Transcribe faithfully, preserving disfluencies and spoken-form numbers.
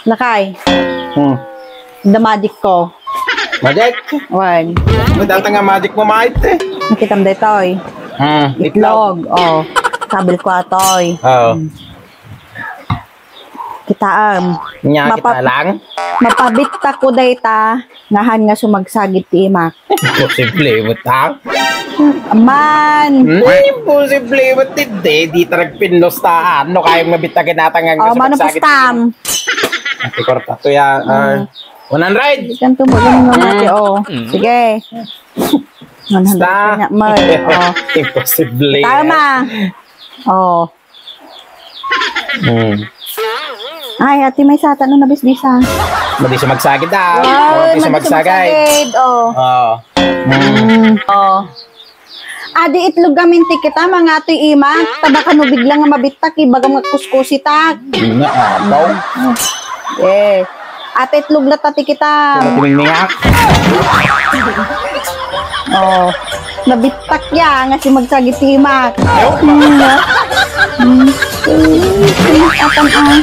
Lakay. Hmm. The magic ko. Magic? Wen. Ano data nga magic mo, mait, eh? Nakitam daytoy. Hmm, itlog. Itlog. Oh. Sabil ko atoy. Oo. Hmm. Kitaem. Nya, mapa-, kita lang? Mapabittak ko dayta, ngahan nga sumagsagit ti imak. Imposible, buta. Man. Hmm, imposible, buta. Di, di ta nagpinlustahan. No, kayang mabittak kinatang nga sumagsagit ti imak. Oh, mano pustam? Ate, kwarta to ya. Ah, mm. One hundred. Ikan tumo yung mga ate, oh. Mm. Sige. One hundred. Basta. Kanya, May. Oh. Imposible. Tama. Oh. Hmm. Ay, ate, may sata no nabisbisa. Madi sumagsagit, ah. Wow, madi sumagsagit. Madi sumagsagit. Oh. Oh. Hmm. Oh. Adi itlog gamin ti kita, mga atoy imak. Tabaka no bigla nga mabittak, ibagam nga kuskusitak. Yun nga, abaw. Eh, ate itlog na tati kita. Tiningak. Oh, nabittak ya, nga si magsagitimak. Hmm. Hmm. Atan, ah.